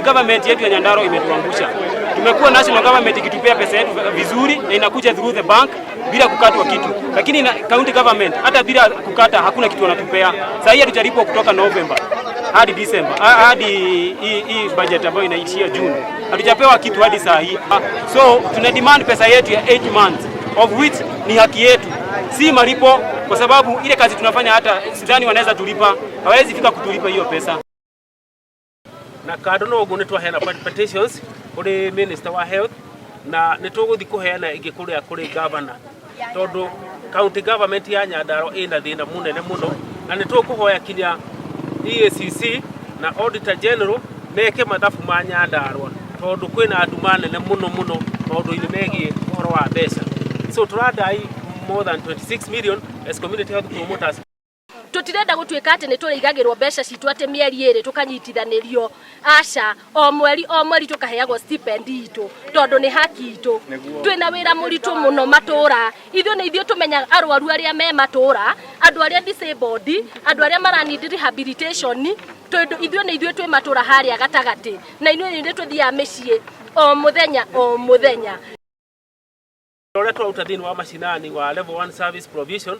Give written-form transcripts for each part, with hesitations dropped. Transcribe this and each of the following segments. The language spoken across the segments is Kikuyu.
Government yetu ya Nyandarua imetuangusha. Tumekuwa national government ikitupea pesa yetu vizuri na inakuja through the bank bila kukatwa kitu, lakini na county government hata bila kukata hakuna kitu wanatupea. Sasa hii hatujalipwa kutoka November hadi December, hadi hii budget ambayo inaishia June, hatujapewa kitu hadi saa hii. So tuna demand pesa yetu ya 8 months, of which ni haki yetu, si malipo, kwa sababu ile kazi tunafanya hata sidhani wanaweza tulipa, hawezi fika kutulipa hiyo pesa. Na kando na ũguo nĩ twaheana petitions kũrĩ minister wa health na nĩ tũgũthiĩ kũheana ĩngĩ kũrĩa kũrĩ governor, tondũ county government ya Nyandarua ĩna thĩna mũnene mũno, na nĩ tũkũhoya kinya EACC na Auditor General meke mathabu ma Nyandarua, tondũ kwĩna nduma nene mũno mũno maũndũ-inĩ megiĩ ũhoro wa mbeca. So tũradai more than 26 million as community health promoters. Tutirenda gutuika ati ni turigagirwo mbeca citu ati mieri iri tukanyitithanĩrio, aca, o mweri o mweri tukaheagwo stipend itu, tondu ni haki itu. Twina wira muritu muno matura. Ithuĩ nĩ ithuĩ tumenyaga arwaru aria me matura, andu aria disabled, andu aria mara need rehabilitation, tondu ithuĩ nĩ ithuĩ twĩ matura haria gatagati, na inyuĩ nĩ tuthiaga mĩciĩ o muthenya o muthenya. Ũrĩa tũraruta thĩinĩ wa macinani wa level 1 service provision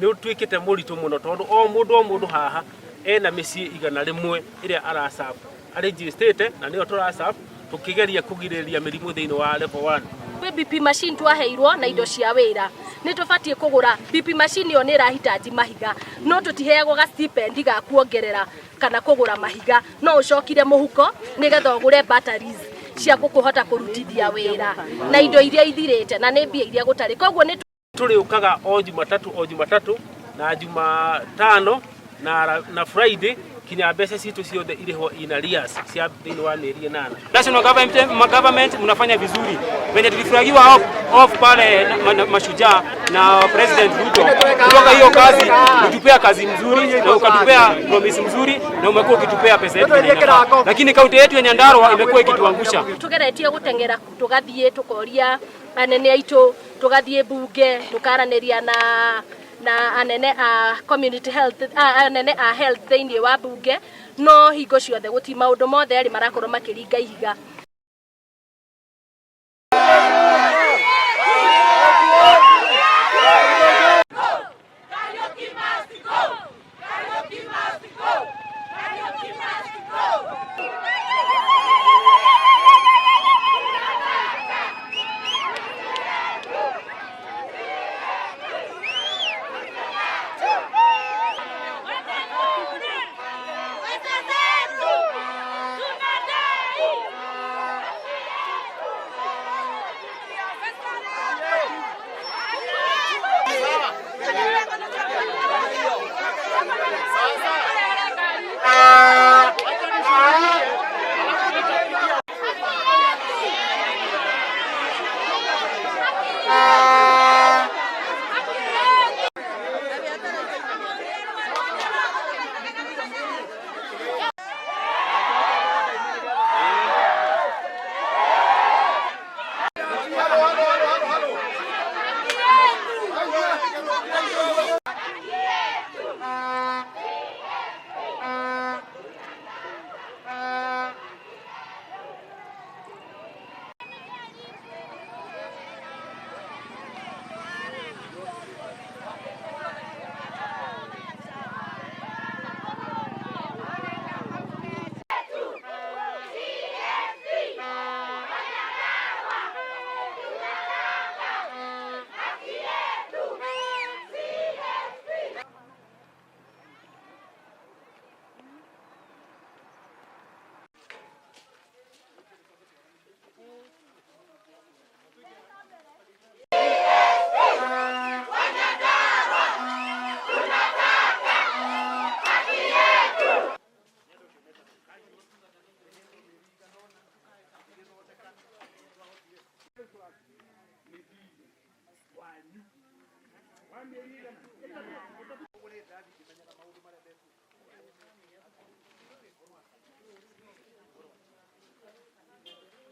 nĩ ũtuĩkĩte mũritũ mũno, tondũ o mũndũ o mũndũ haha ena mĩciĩ 100 ĩrĩa araserve arĩnjĩstĩte, na nĩyo tũraserve tũkĩgeria kũgirĩrĩria mĩrimũ thĩinĩ wa level 1. Kwĩ BP machine twaheirwo na indo cia wĩra, nĩ tũbatiĩ kũgũra BP machine ĩyo, nĩ ĩrahitaji mahiga, no tũtiheagwo ga stipend ga kuongerera kana kũgũra mahiga. No ũcokire mũhuko nĩgetha ũgũre batteries cia gũkũhota kũrutithia wĩra na indo iria ithirĩte, na nĩ mbia iria gũtarĩ. Koguo nĩ Tũrĩũkaga o Jumatatũ o Jumatatũ na Jumatano na Friday kinya mbeca citũ ciothe irĩhwo in arrears cia thĩinĩ wa mĩeri 8. National government, ma government mnafanya vizuri. Venye tuliflagiwa off pale na Mashujaa na President Ruto, kutoka hiyo kazi utupea kazi mzuri na ukatupea promise mzuri na umekuwa ukitupea pesa yetu venye inafaa. Lakini kaunti yetu ya Nyandarua imekuwa ikituangusha. Tugeretie guteng'era, tugathiĩ tukoria anene aitũ, tugathiĩ bunge tukaranĩria na anene a community health, anene a health thĩinĩ wa bunge, no hingo ciothe gũti maũndũ mothe erĩ marakorwo makĩringa ihiga. Kariuki must go! Kariuki must go! Kariuki must go! Pesa zetu tunadai.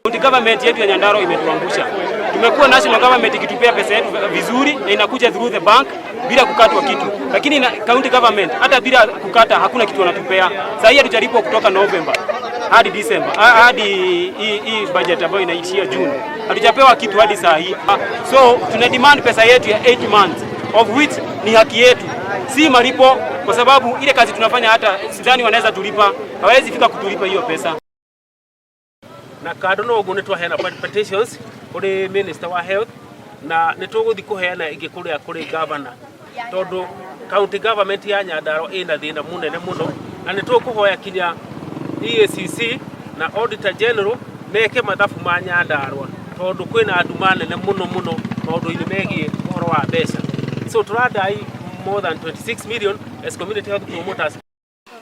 County government yetu ya Nyandarua imetuangusha. Tumekuwa national government ikitupea pesa yetu vizuri na inakuja through the bank bila kukatwa kitu, lakini na county government hata bila kukata hakuna kitu wanatupea. Sasa hii hatujalipwa kutoka November hadi December, hadi hii budget ambayo inaishia June. Hatujapewa kitu hadi saa hii. So tuna demand pesa yetu ya 8 months, of which ni haki yetu, si malipo, kwa sababu ile kazi tunafanya hata sidhani wanaweza tulipa, hawezi fika kutulipa hiyo pesa. Na kando na ũguo nĩ twaheana petitions kũrĩ minister wa health, na nĩ tũgũthiĩ kũheana ĩngĩ kũrĩa kũrĩ governor, tondũ county government ya Nyandarua ĩna thĩna mũnene mũno, na nĩ tũkũhoya kinya EACC na Auditor General meke mathabu ma Nyandarua, tondũ kwĩna nduma nene mũno mũno maũndũ-inĩ megiĩ ũhoro wa mbeca. So tũradai more than 26 million as community health promoters.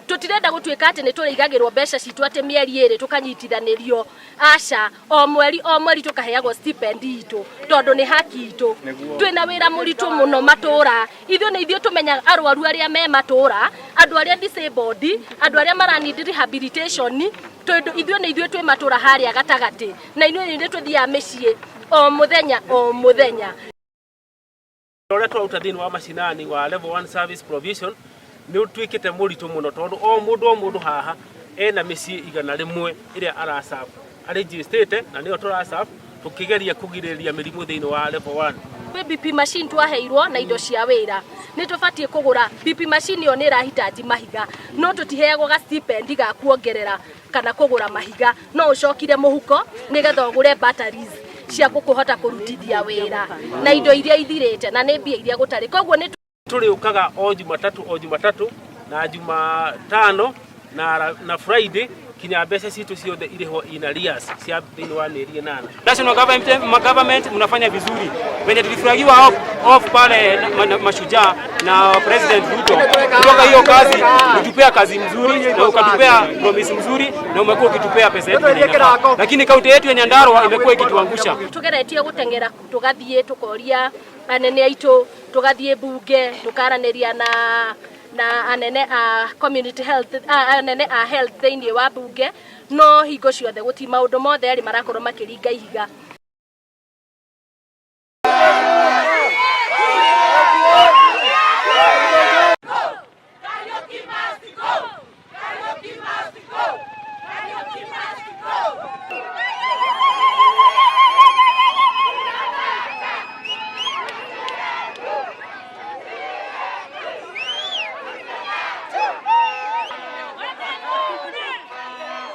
Tũtirenda gũtuĩka atĩ nĩ tũrĩigagĩrwo mbeca citũ atĩ mĩeri ĩrĩ tũkanyitithanĩrio, aca. O mweri o mweri tũkaheagwo stipend itũ tondũ nĩ haki itũ. Twĩna wĩra mũritũ mũno matũra. Ithuĩ nĩ ithuĩ tũmenyaga arwaru arĩa me matũra, andũ arĩa disabled, andũ arĩa mara need rehabilitation, tondũ ithuĩ nĩ ithuĩ twĩ matũra harĩa gatagatĩ, na ithuĩ nĩ ithuĩ tũthiaga mĩciĩ o mũthenya o mũthenya. Ũrĩa tũraruta thĩinĩ wa macinani wa level 1 service provision nĩ ũtuĩkĩte mũritũ mũno, tondũ o mũndũ haha ena mĩciĩ 100 ĩrĩa araserve arĩnjĩstĩte, na nĩyo tũraserve tũkĩgeria kũgirĩrĩria mĩrimũ thĩinĩ wa level 1. Kwĩ BP machine twaheirwo na indo cia wĩra, nĩ tũbatiĩ kũgũra BP machine. Ĩyo nĩ ĩrahitaji mahiga, no tũtiheagwo ga stipend ga kuongerera kana kũgũra mahiga. No ũcokire mũhuko nĩgetha ũgũre batteries cia gũkũhota kũrutithia wĩra na indo iria ithirĩte na nĩ mbia iria gũtarĩ, koguo nĩ Tũrĩũkaga o Jumatatũ, o Jumatatũ na Jumatano na Friday kinya mbeca citũ ciothe irĩhwo in arrears cia thĩinĩ wa mĩeri 8. National government mnafanya vizuri. Venye tuliflagiwa off pale na Mashujaa na President Ruto, kutoka hiyo kazi utupea kazi mzuri na ukatupea promise mzuri na umekuwa ukitupea pesa yetu venye inafaa. Lakini kaunti yetu ya Nyandarua imekuwa ikituangusha. Tugeretie gũteng'era, tũgathiĩ tũkoria anene aitũ, tũgathiĩ bunge tũkaranĩria na anene a community health, anene a health thĩinĩ wa bunge, no hingo ciothe gũti maũndũ mothe erĩ marakorwo makĩringa ihiga. Kariuki must go! Kariuki must go! Kariuki must go!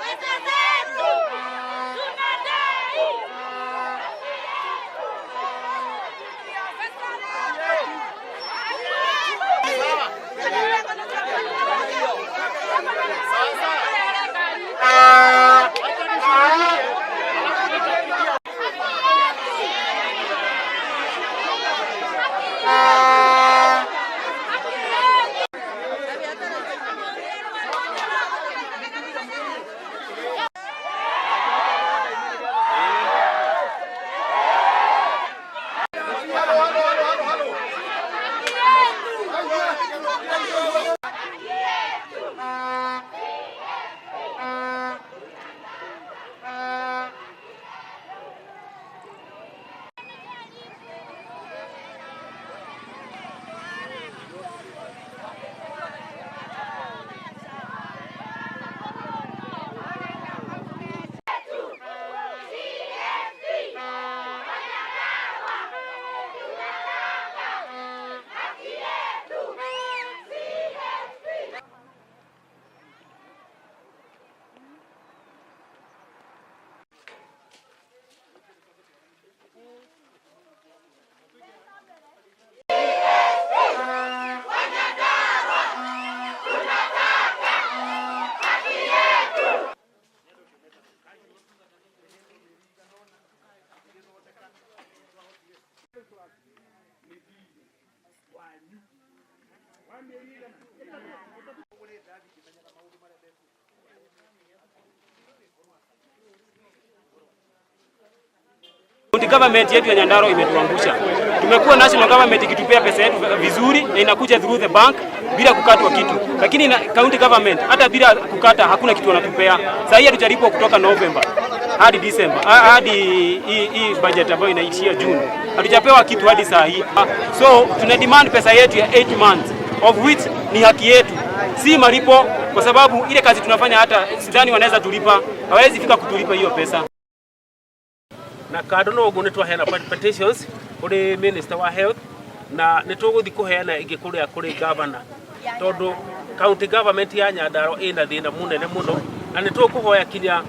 Pesa zetu tunadai. County government yetu ya Nyandarua imetuangusha. Tumekuwa national government ikitupea pesa yetu vizuri na inakuja through the bank bila kukatwa kitu, lakini na county government hata bila kukata hakuna kitu wanatupea. Sasa hii hatujalipwa kutoka November hadi December, hadi hii budget ambayo inaishia June, hatujapewa kitu hadi saa hii. So tuna demand pesa yetu ya 8 months, of which ni haki yetu, Si malipo, kwa sababu ile kazi tunafanya hata sidhani wanaweza tulipa, hawezi fika kutulipa hiyo pesa. Na kando na ũguo nĩ twaheana petitions kũrĩ minister wa health, na nĩ tũgũthiĩ kũheana ĩngĩ kũrĩa kũrĩ governor, tondũ county government ya Nyandarua ĩna thĩna mũnene mũno, na nĩ tũkũhoya kinya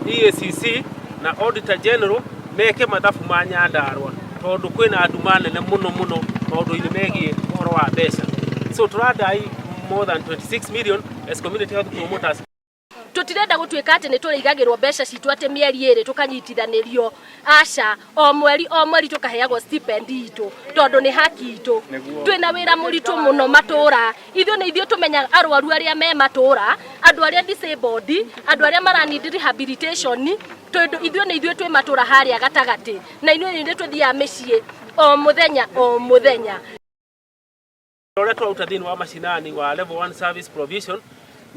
EACC na Auditor General meke mathabu ma Nyandarua, tondũ kwĩna nduma nene mũno mũno maũndũ-inĩ megiĩ ũhoro wa mbeca. So tũradai more than 26 million as community health promoters. Tũtirenda gũtuĩka atĩ nĩ tũrĩigagĩrwo mbeca citũ atĩ mĩeri ĩrĩ tũkanyitithanĩrio, aca. O mweri o mweri tũkaheagwo stipend itũ, tondũ nĩ haki itũ. Twĩna wĩra mũritũ mũno matũra. Ithuĩ nĩ ithuĩ tũmenyaga arwaru arĩa me matũra, andũ arĩa disabled, andũ arĩa mara need rehabilitation, tondũ ithuĩ nĩ ithuĩ twĩ matũra harĩa gatagatĩ, na inyuĩ nĩ ithuĩ tũthiaga mĩciĩ o mũthenya o mũthenya. Ũrĩa tũraruta thĩinĩ wa macinani wa level 1 service provision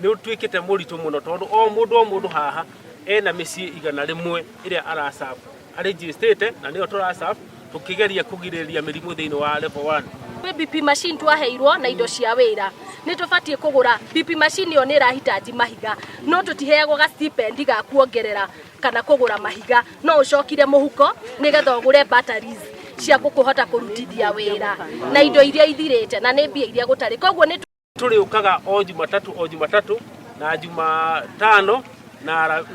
nĩ ũtuĩkĩte mũritũ mũno, tondũ o mũndũ o mũndũ haha ena mĩciĩ 100 ĩrĩa araserve arĩnjĩstĩte, na nĩyo tũraserve tũkĩgeria kũgirĩrĩria mĩrimũ thĩinĩ wa level 1. Kwĩ BP machine twaheirwo na indo cia wĩra, nĩ tũbatiĩ kũgũra BP machine. Ĩyo nĩ ĩrahitaji mahiga, no tũtiheagwo ga stipend ga kuongerera kana kũgũra mahiga. No ũcokire mũhuko nĩgetha ũgũre batteries cia gũkũhota kũrutithia wĩra na indo iria ithirĩte, na nĩ mbia iria gũtarĩ. Koguo nĩ Tũrĩũkaga o Jumatatũ o Jumatatũ na Jumatano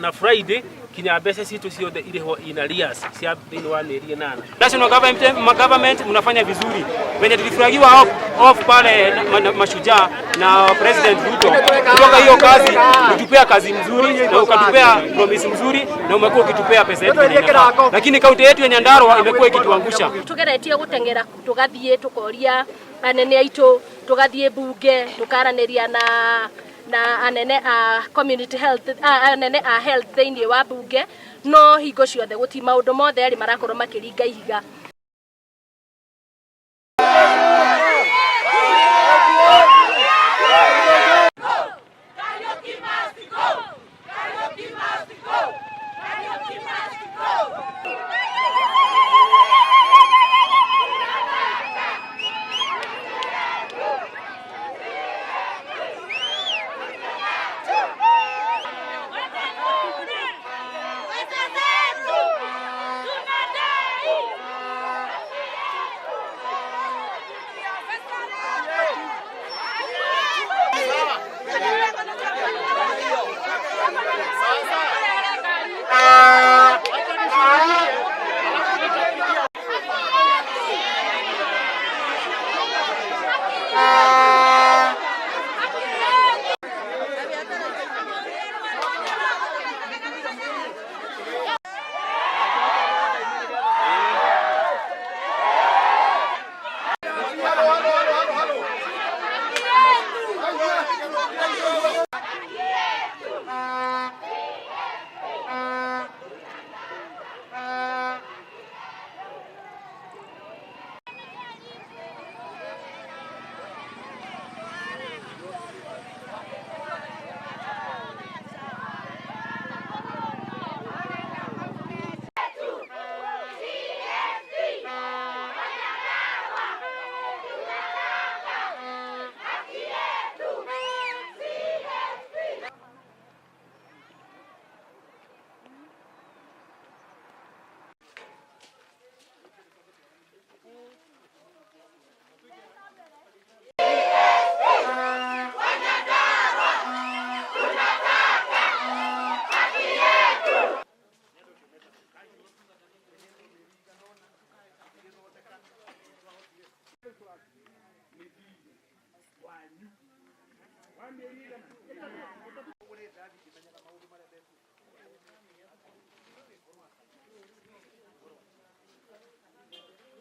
na Friday kinya mbeca citũ ciothe irĩhwo in arrears cia thĩinĩ wa mĩeri 8. National government, mnafanya vizuri. Venye tuliflagiwa off pale na Mashujaa na President Ruto, kutoka hiyo kazi utupea kazi mzuri na ukatupea promise mzuri na umekuwa ukitupea pesa yetu venye inafaa. Lakini kaunti yetu ya Nyandarua imekuwa ikituangusha. Tugeretie gũteng'era, tũgathiĩ tũkoria anene aitũ, tũgathiĩ bunge tũkaranĩria na anene a community health, anene a health thĩinĩ wa bunge, no hingo ciothe gũti maũndũ mothe erĩ marakorwo makĩringa ihiga. Kariuki must go! Kariuki must go! Kariuki must go! Pesa zetu tunadai.